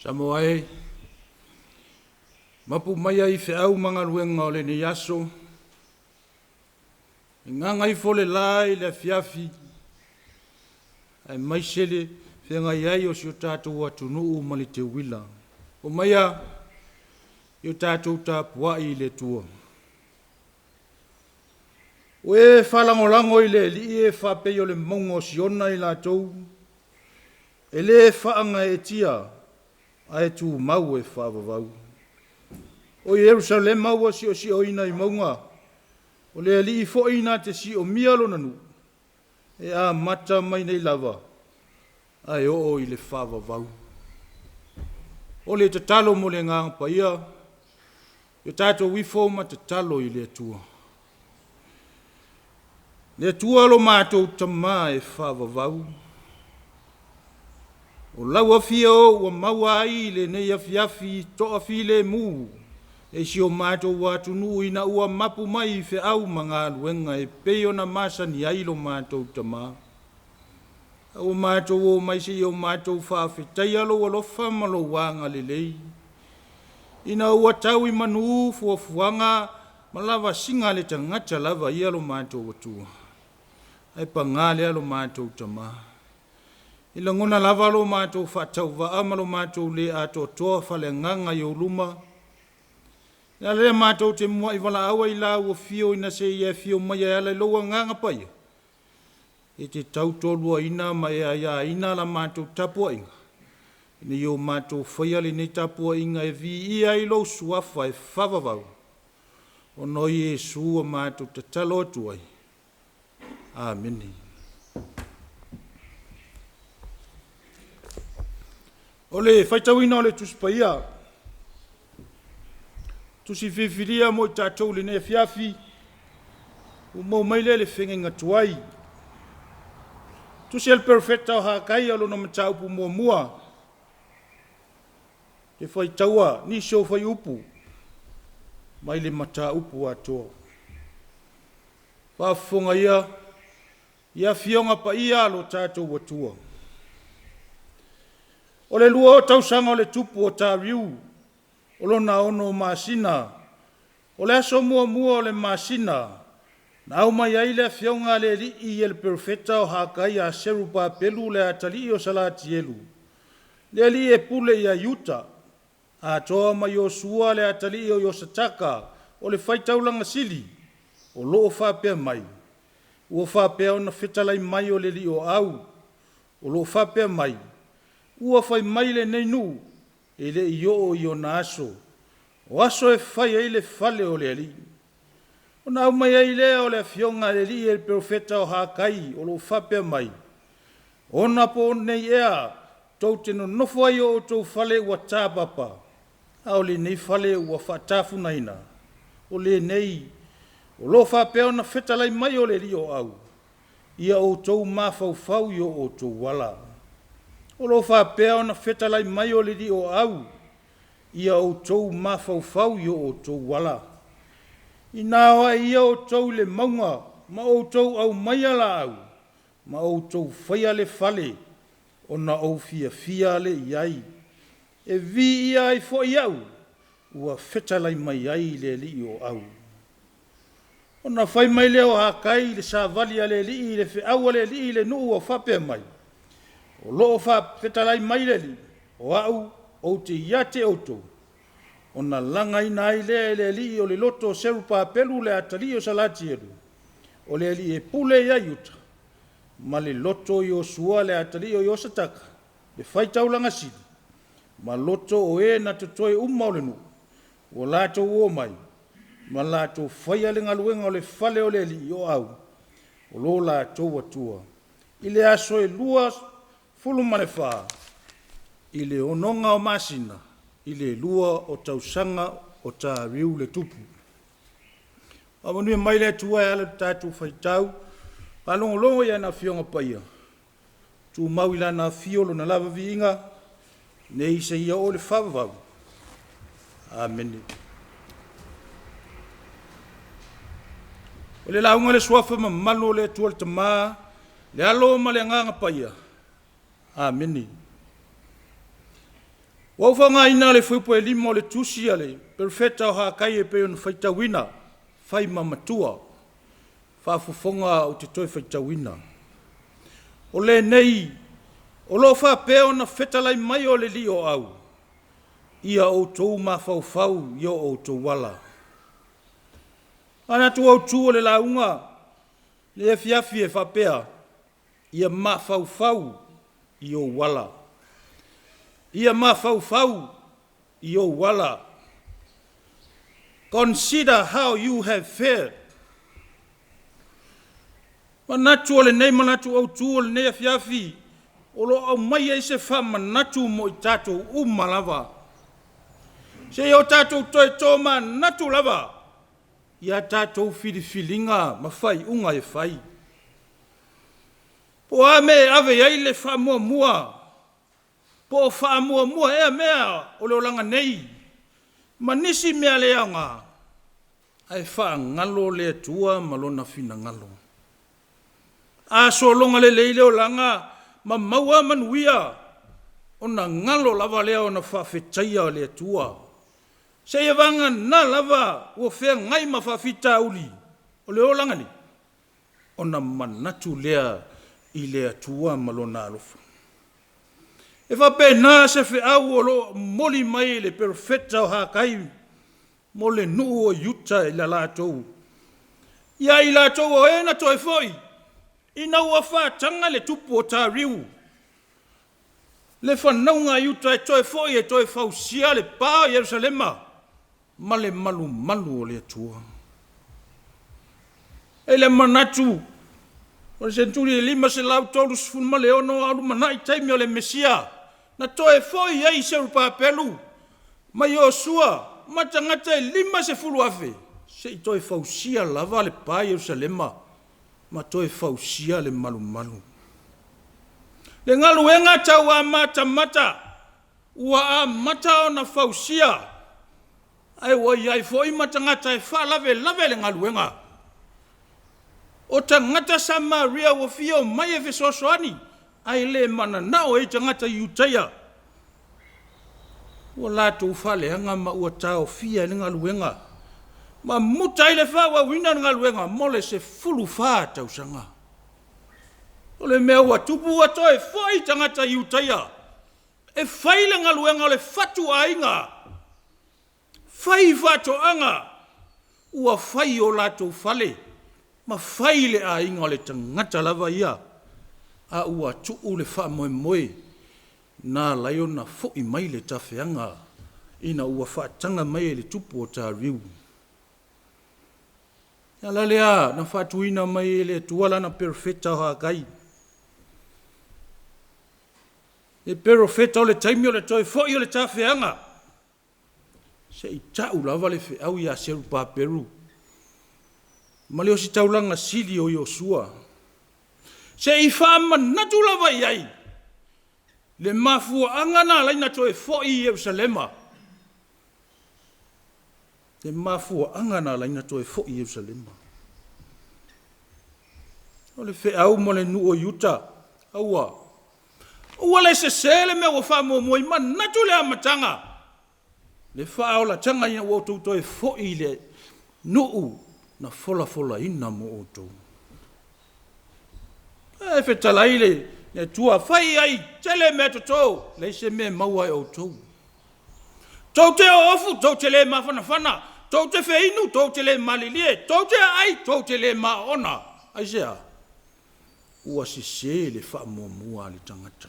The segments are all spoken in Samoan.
Samoa e, mapu maia i feau ma galuega o lenei aso, e gagaifo le la i le afiafi, aemaise le feagai ai o si o tatou atunuu ma le teuila. Omaia ia o tatou tapuai i le Atua. Ua e faalagolago i le Alii e faapei o le mauga o Siona i latou, e le faagaeetia ae tumau e faavavau. O Ierusalema ua siosioina i mauga, o le Alii foi na te siomia lona nuu, e amata mai nei lava ae oo i le faavavau. O le tatalo mo le Agaga Paia, ia tatou ifo ma tatalo i le Atua. Le Atua lo matou Tama e faavavau, o lau afio ua maua ai lenei afiafi toafilemu e si o matou atunuu ina ua mapu mai i feau ma galuega e pei ona masani ai lo matou Tama. A ua matou omai seia o matou faafetaia lou alofa ma lou agalelei, ina ua tau i manu fuafuaga ma lavasiga a le tagata lava ia lo matou Atua. Ae paga lea lo matou Tama, e lagona lava lo matou faatauvaa ma lo matou le atoatoa faaleagaga i ou luma. O le ala lea matou te muai valaau ai i lau afio ina se i e afio mai e ala i lou Agaga Paia, e te tautoaluaina ma e aiaina la matou tapuaiga, ina ia o matou faia lenei tapuaiga e viia ai lou Suafa e faavavau, ona o Iesu ua matou tatalo atu ai. Amene. O le faitauina o le Tusi Paia, tusi filifilia mo i tatou i lenei afiafi, ua maua mai lea i le feagaiga tuai. Tusi a le Perofeta o Hakai lona mataupu muamua, e faitaua nisi o fuaiupu mai le mataupu atoa. Faafofoga ia i Afioga Paia a lo tatou Atua. O le lua o tausaga o le tupu o Tariu, o lona 6 masina, o le aso muamua o le masina, na aumai ai le afioga a le Alii e le perofeta o Hakai ia Serupapelu le atalii o Salatielu, le alii e pule ia Iuta, atoa ma Iosua le atalii o Iosataka o le faitaulaga sili, o lo o faapea mai, ua faapea ona fetalai mai o le Alii o Au, o lo o faapea mai, ua fai mai lenei nuu, e le i oo i ona aso, o aso e fai ai le fale o le Alii. Ona aumai ai lea o le afioga a le Alii e le perofeta o Hakai o lo o faapea mai, ona po nei ea tou te nonofo ai i o outou fale ua tapapa, a o lenei fale ua faatafunaina, o lenei o lo o faapea ona fetalai mai o le Alii o Au, ia outou mafaufau i o outou ala. O lo o faapea ona fetalai mai o le Alii o Au, ia outou mafaufau i o outou ala. Ina o ai ia outou i le mauga ma outou aumaia laau, ma outou faia le fale, ona ou fiafia lea i ai, e viia ai foi au, ua fetalai mai ai le Alii o Au. Ona fai mai lea o Hakai i le savali a le Alii i le feau a le Alii i le nuu o faapea mai, o lo o faafetalai mai le Alii, o au ou te ia te outou, ona lagaina ai lea e le Alii o le loto o Serupapelu le atalii o Salatielu, o le alii e pule ia Iuta, ma le loto o Iosua le atalii o Iosataka, le faitaulaga sili, ma loto o e na totoe uma o le nuu, ua latou omai, ma latou faia le galuega o le fale o le Alii o Au, o lo latou Atua, i le aso e 24 i le onoga o masina, i le 2 o tausaga o Tariu le tupu. Faamanuia mai le Atua e ala i le tatou faitau, faalogologo i ana Afioga Paia, tumau i Lana afio Lona lava viiga, nei seia oo i le faavavau. Amene. O le lauga a le Suafa mamalu o le Atua le Tama, le Alo ma le Agaga Paia. Amene. Ua ou faaaogaina le fuaiupu e 5 o le tusi a le Perofeta o Hakai e pei ona faitauina, fai ma matua, faafofoga ou te toe faitauina. O lenei, o lo o faapea ona fetalai mai o le Alii o Au, ia outou mafaufau i o outou ala. Manatu autu o le lauga i lenei afiafi e faapea, ia mafaufau i ou ala. Ia mafaufau i ou ala. Consider how you have fared. Manatu o lenei manatu autu o lenei afiafi, o lo o aumai ai se faamanatu mo i tatou uma lava, se i o tatou toe tomanatu lava i a tatou filifiliga ma faaiuga e fai. Po o a mea e ave i ai le faamuamua, po o faamuamua ea mea o le olaga nei ma nisi mea le aoga, ae faagalo le Atua ma Lona finagalo. A sologa lelei le olaga ma maua manuia, ona galo lava lea ona faafetaia le Atua, seia vagana lava ua feagai ma faafitauli o le olaga nei, ona manatu lea i le Atua ma Lona alofa. E faapena se feau o lo o momoli mai e le Perofeta o Hakai mo le nuu o Iuta ia i latou o e na toe foi ina ua faataga le tupu o Tariu le fanauga a Iuta e toe foi e toe fausia le pa o Ierusalema ma le malumalu o le Atua. E i ai le manatu, o le seneturi 536 a o lumanai taimi o le Mesia, na toe foi ai Serupapelu ma Iosia ma tagata e 50,000 se i toe fausia lava le pa i Ierusalema ma toe fausia le malumalu. Le galuega tau amatamata ua amata ona fausia, ae ua i ai foi ma tagata e faalavelave le galuega. O tagata Samaria ua fia omai e fesoasoani, ae le mananao ai tagata Iutaia, ua latou faaleaga ma ua taofia ai le galuega ma muta ai le faaauauina o le galuega mo le 14 tausaga. O le mea ua tupu, ua toe foi tagata Iutaia e fai le galuega o le fatuaiga, fai faatoaga, ua fai o latou fale ma fai le aiga o le tagata lava ia, a ua tuu le faamoemoe na ala ai ona foi mai le tafeaga ina ua faataga mai e le tupu o Tariu. O le ala lea na faatuina mai ai e le Atua lana Perofeta o Hagai, le perofeta o le taimi o le toe foi o le tafeaga, se i tau lava le feau ia Serupapelu ma le ositaulaga sili o Iosua, se i faamanatu lava i ai le mafuaaga na ala ai ona toe foi i Ierusalema, le mafuaaga na ala ai ona toe foi i Ierusalema. O le feau mo le nuu o Iuta, aua, aua le sese le mea ua faamuamuaina, manatu le amataga, le faaolataga ina ua outou toe foi i le nuu na folafolaina mo outou. Ae fetalai le Atua, fai ai tele meatoto, leai se mea e maua e outou. Tou te oofu, tou te le mafanafana, tou te feinu, tou te le malilie, tou te aai, tou te le maoona. Aisea? Ua sese le faamuamua a le tagata.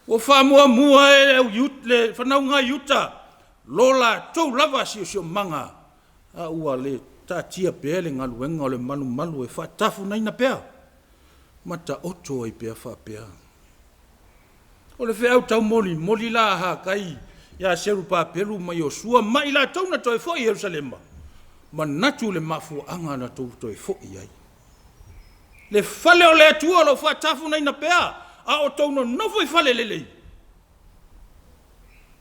Ua faamuamua e le fanauga a Iuta lo latou lava siosiomaga, a ua le taatia pea le galuega o le malumalu e faatafunaina pea ma taoto ai pea faapea. O le feau taumolimoli la a Hakai ia Serupapelu ma Iosua ma i latou na toe foi i Ierusalema, manatu i le mafuaaga na tou toe foi ai. Le fale o le Atua o lo o faatafunaina pea, a o outou nonofo i fale lelei.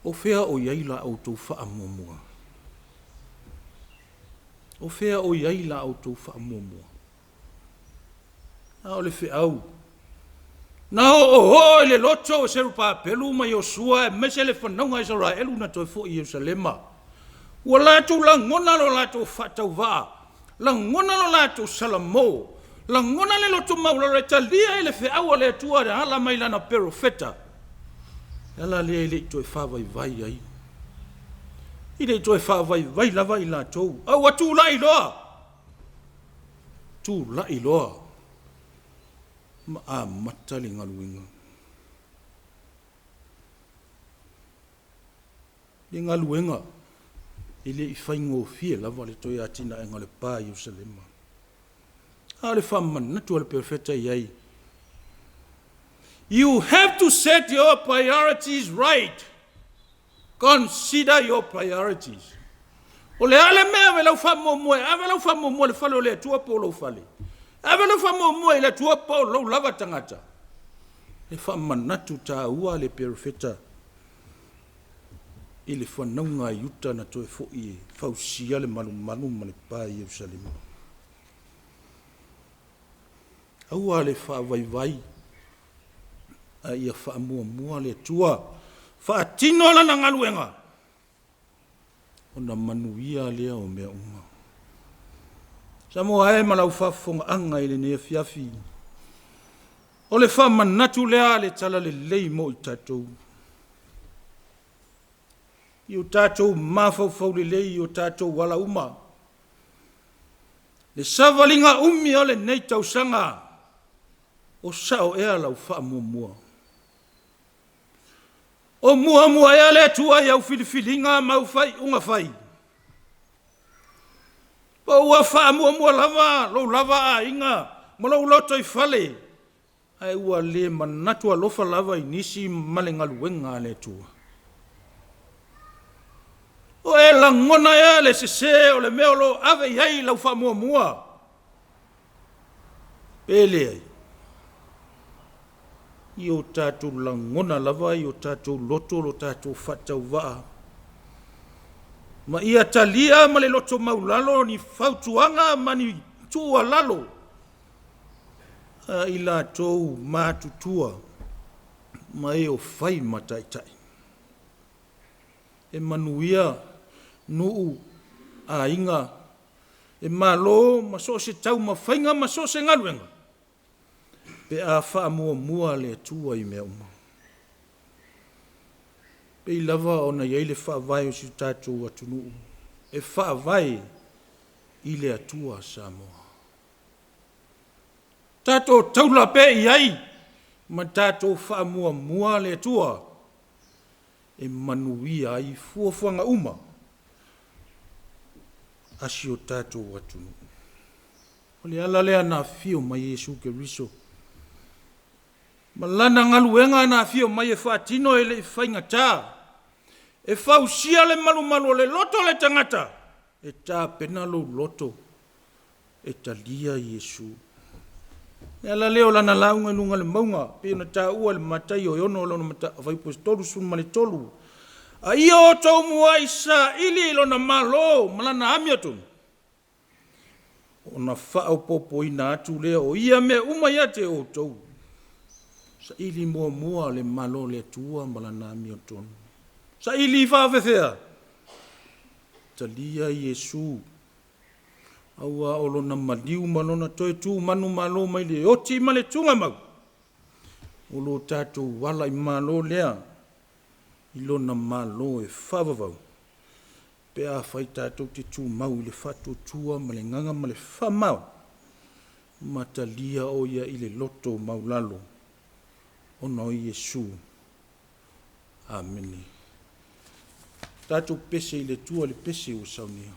O fea o i ai la outou faamuamua? O fea o i ai la outou faamuamua? A o le feau, Na oooo i le loto o Serupapelu ma Iosua aemaise le fanauga a Isaraelu na toe foi i Ierusalema. Ua latou lagona lo latou faatauvaa, lagona lo latou salamo, lagona le loto maualalo e talia i le feau a le Atua e ala mai lana perofeta. O le ala lea e le i toe faavaivai ai. E le i toe faavaivai lava i latou, a ua tulai loa, tulai loa ma amata le galuega. Le galuega e le i faigofie lava le toe atinaeina o le pa i Ierusalema. A o le faamanatu a le Perofeta i ai, you have to set your priorities right, consider your priorities. O le a le mea e ave lau faamuamua? E ave lau faamuamua i le fale o le Atua po o lou fale? Ave lau faamuamua i le Atua po o lou lava tagata? E faamanatu taua le Perofeta i le fanauga a Iuta na toe foi e fausia le malumalu ma le pa i Ierusalema. Aua le faavaivai, a ia faamuamua le Atua, faatino lana galuega, ona manuia lea o mea uma. Samoa e ma lau faafofogaaga i lenei afiafi, o le faamanatu lea a le Talalelei mo i tatou. I o tatou mafaufau lelei i o tatou ala uma. Le savaliga umi o lenei tausaga, o sao ea lau faamuamua? O muamua ea le Atua i au filifiliga ma au faaiuga fai? Po ua faamuamua lava lou lava aiga ma lou lotoifale, ae ua le manatu alofa lava i nisi ma le galuega a le Atua? O e lagona ea le sese o le mea o lo o ave i ai lau faamuamua? Pe leai? I o tatou lagona lava i o tatou loto lo tatou faatauvaa, ma ia talia ma le loto maualalo ni fautuaga ma ni tuualalo a i latou matutua ma e o fai ma taitai. E manuia nuu, aiga, e malo ma so o se taumafaiga ma so o se galuega pe a faamuamua le Atua i mea uma. E pei lava ona i ai le faavae o si o tatou atunuu, e faavae i le Atua Samoa. Tatou taula pea i ai ma tatou faamuamua le Atua e manuia ai fuafuaga uma a si o tatou atunuu. O le ala lea na afio mai ai Iesu Keriso ma Lana galuega na afio mai e faatino e le i faigata, e fausia le malumalu o le loto o le tagata, e tapena lou loto e talia Iesu. O le ala lea o lana lauga i luga o le mauga, pei ona taua i le Mataio e 6 lona fuaiupu 33, a ia outou muai saili lona malo ma lana amiotonu, ona faaopoopoina atu lea o ia mea uma ia te outou. Saili muamua le malo o le Atua ma lana amiotonu. Saili faafefea? Talia Iesu, aua o lona maliu ma lona toe tu manumalo mai le oti ma le tugamau, o lo tatou ala i malo lea i lona malo e faavavau, pe afai tatou te tumau i le faatuatua ma le agaga ma le faamamaoni, ma talia o ia i le loto maualalo ona o Iesu. Amene. Tatou pese i le Atua i le pese ua saunia.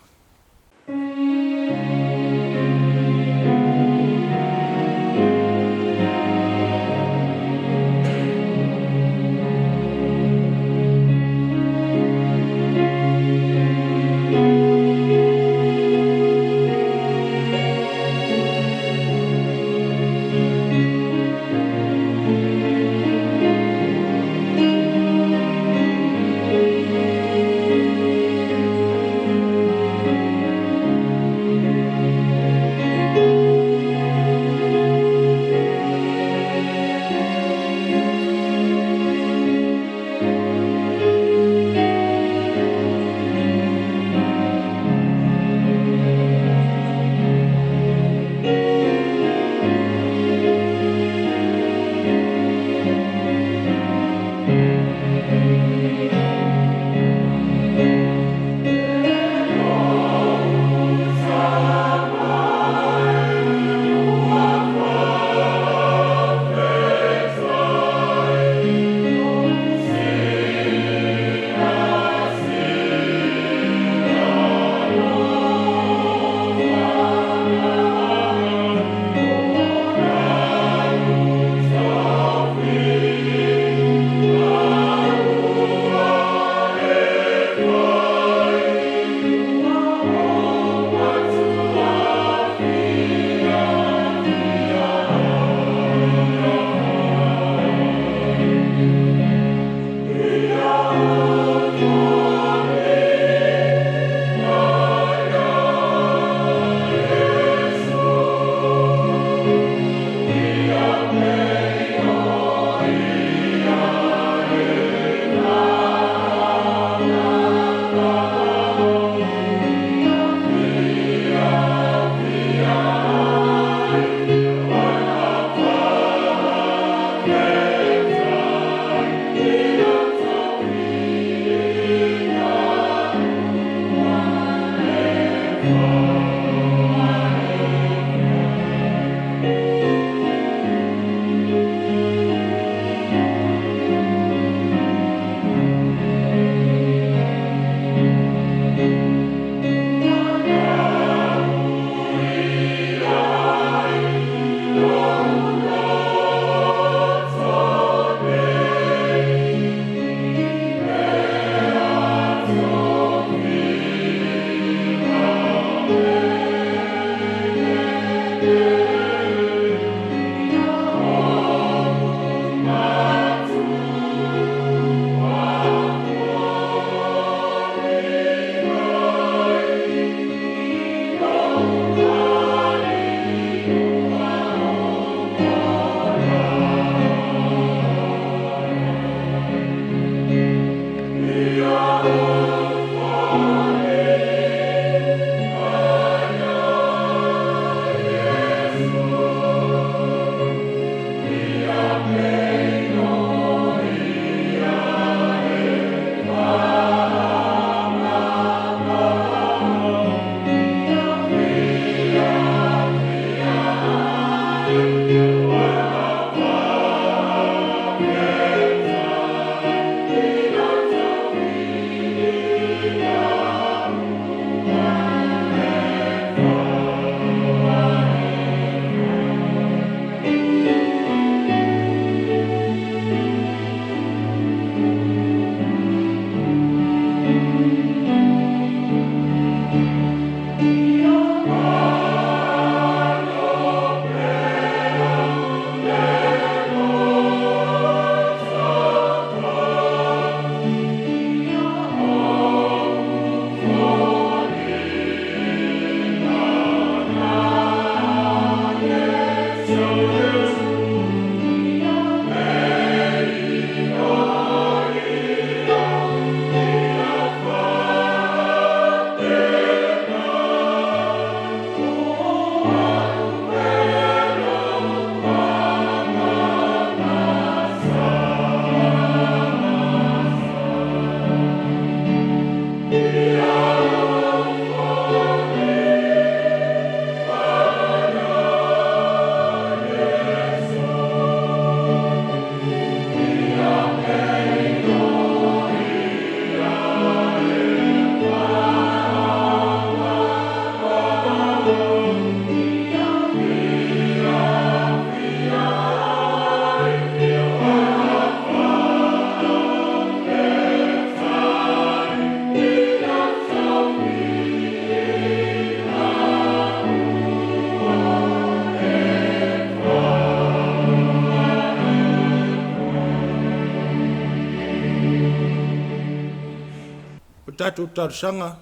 tatou talosaga,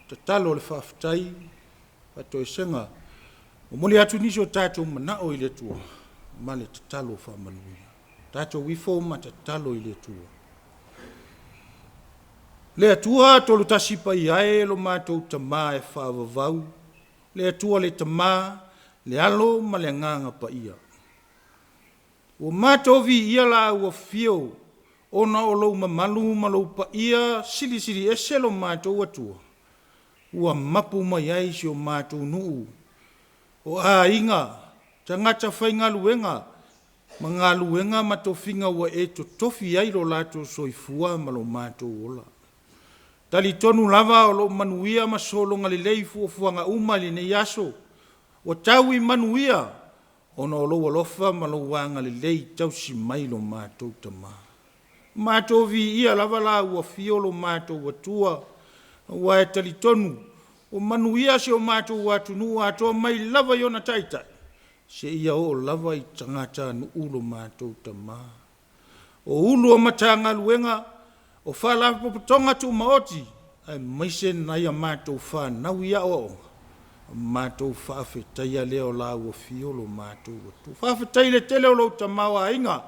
tatalo o le faafetai, faatoesega, momoli atu nisi o tatou manao i le Atua ma le tatalo faamanuia. Tatou ifo ma tatalo i le Atua. Le Atua tolu tasi paia e lo matou Tamā e faavavau, le Atua le Tamā, le Alo ma le Agaga Paia. Ua matou viia laua afio ona o lou mamalu ma lou paia silisili ese lo matou Atua, ua mapu mai ai si o matou nuu, o aiga, tagata faigaluega ma galuega ma tofiga ua e totofi ai lo latou soifua ma lo matou ola. Talitonu lava o lo o manuia ma sologa lelei fuafuaga uma i lenei aso, ua tau i manuia ona o lou alofa ma lou agalelei tausi mai lo matou Tamā. Matou viia lava la ua afio lo matou Atua, aua e talitonu ua manuia si o matou atunuu atoa mai lava i ona taitai, seia oo lava i tagatanuu lo matou Tamā. O Ulu o Matagaluega, o Faalapotopotoga Tumaoti, aemaise nai a matou fanau i aoaoga, matou faafetaia lea o laua afio lo matou Atua. Faafetai i le tele o lou tamaoaiga,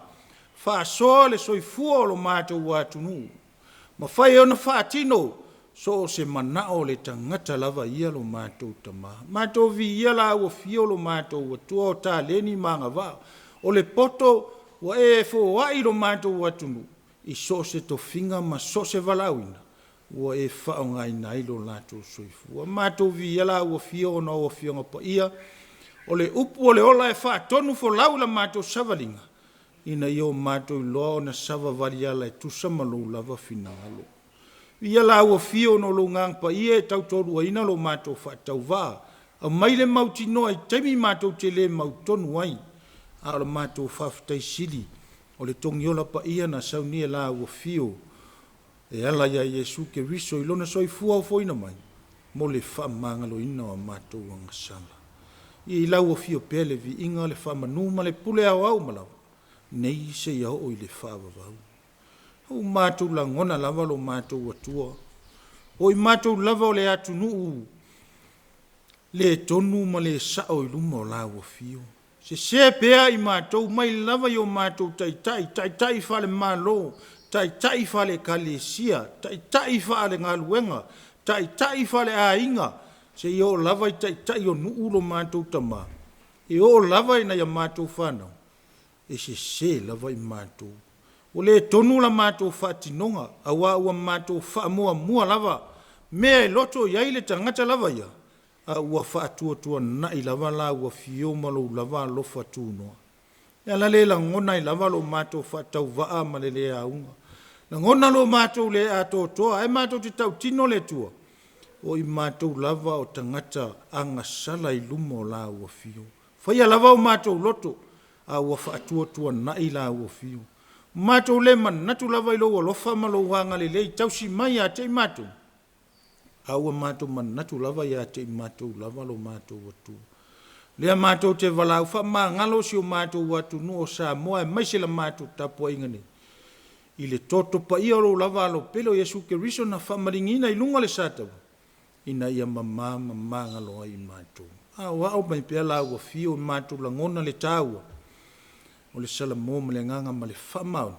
faasoa le soifua o lo matou atunuu, mafai ona faatino so o se manao o le tagata lava ia lo matou Tamā. Matou viia laua afio lo matou Atua o taleni ma agavaa, o le poto ua e foai lo matou atunuu i so o se tofiga ma so o se valaauina ua e faaaogaina ai lo latou soifua. Matou viia laua afio ona o Afioga Paia, o le upu o le ola e faatonufolau i la matou savaliga, ina ia o matou iloa ona savavali ala e tusa ma lou lava finagalo. Viia laua afio ona o lou Agaga Paia e tautoaluaina lo matou faatauvaa, aumai le mautinoa i taimi matou te le mautonu ai, a o le matou faafetai sili o le togiola paia na saunia e laua afio e ala ia Iesu Keriso i lona soifua ofoina mai mo le faamagaloina o a matou agasala. Ia i lau afio pea le viiga, le faamanu ma le pule aoao uma lava, nei seia oo i le faavavau. Ua matou lagona lava lo matou Atua, o i matou lava o le atunuu le tonu ma le sao i luma o lau afio. Sese pea i matou mai lava i o matou taitai, taitai faale-Malo, taitai faale-Ekalesia, taitai faale-galuega, taitai faale-aiga, seia oo lava i taitai o nuu lo matou Tamā, e oo lava ina ia matou fanau, e sese lava i matou. Ua le tonu la matou faatinoga, auā ua matou faamuamua lava mea e loto i ai le tagata lava ia, a ua faatuatuanai lava lau afio ma lou lava alofa tunoa. O le ala lea e lagona ai lava lo matou faatauvaa ma le le auga, lagona lo matou le atoatoa, ae matou te tautino le Atua, o i matou lava o tagata agasala i luma o lau afio. Faia lava o matou loto, a ua faatuatuanai lau afio. Matou le manatu lava i lou alofa ma lou agalelei tausi mai ia te i matou, a ua matou manatu lava ia te i matou lava lo matou Atua. Lea matou te valaau, faamagalo si o matou atunuu o Samoa aemaise la matou tapuaiga nei, i le toto paia o lou lava Alo pele o Iesu Keriso na faamaligiina i luga o le sataua, ina ia mama ma magalo ai i matou. Aoao mai pea lau afio, matou lagona le taua o le salamo ma le agaga ma le faamaoni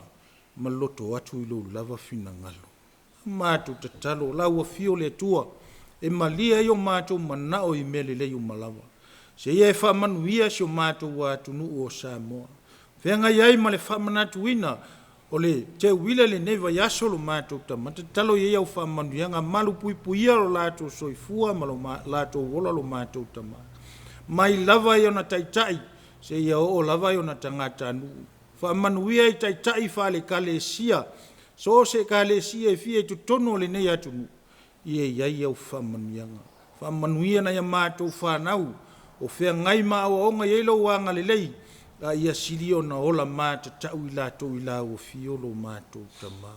ma loto atu i lou lava finagalo. Matou tatalo, lau afio le Atua e malie ai o matou manao i mea lelei uma lava, seia e faamanuia si o matou atunuu o Samoa, feagai ai ma le faamanatuina o le teuila i lenei vaiaso lo matou Tamā. Tatalo i ai au faamanuiaga, malupuipuia lo latou soifua ma lo latou ola lo matou Tamā, mai lava i ona taitai seia oo lava i ona tagatanuu. Faamanuia i taitai faale-Ekalesia, so o se Ekalesia e fia i totonu o lenei atunuu, ia i ai au faamanuiaga. Faamanuia nai a matou fanau o feagai ma aoaoga, e i ai lou agalelei, a ia sili ona ola matatau i latou i lau afio lo matou Tamā.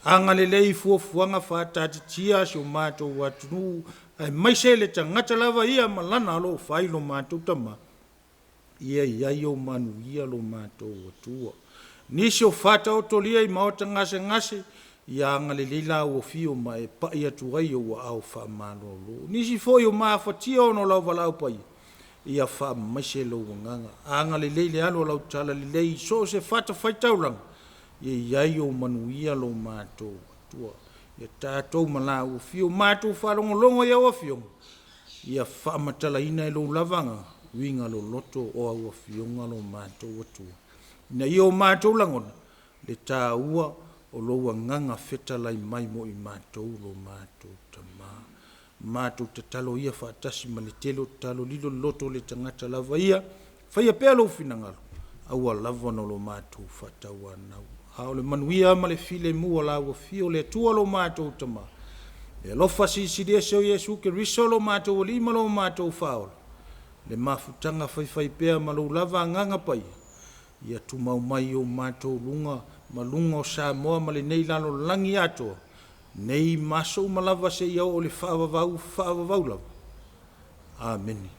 Agalelei i fuafuaga faataatitia a si o matou atunuu, aemaise le tagata lava ia ma lana alofa ai lo matou Tamā, ia i ai ou manuia lo matou Atua. Nisi o faataotolia i maota gasegase, Ia agalelei lau afio ma e pai atu ai ou aao faamalolo. Nisi foi o mafatia ona o lau valaau paia, ia faamaise lou agaga. Agalelei le alu o lau talalelei i so o se fatafaitaulaga, ia i ai ou manuia lo matou Atua. Ia tatou ma lau afio, matou faalogologo i au afioga, ia faamatalaina e lou lava agaga, uiga loloto o au afioga lo matou Atua. Ina ia o matou lagona, le taua o lou agaga fetalai mai mo i matou lo matou Tama. Matou tatalo ia faatasi ma le tele o tatalo lilo le loto o le tagata lava ia, faia pea lou finagalo, aua lava ne i matou faatauanau. A o le manuia ma le filemu o lau afio le Atua lo matou Tama, le alofa silisili ese o Iesu Keriso lo matou Alii ma lo matou Faaola, le mafutaga faifaipea ma lou lava Agaga Paia, ia tumau mai i o matou luga ma luga o Samoa ma lenei lalolagi atoa, nei ma aso uma lava seia oo i le faavavau faavavau lava. Amene.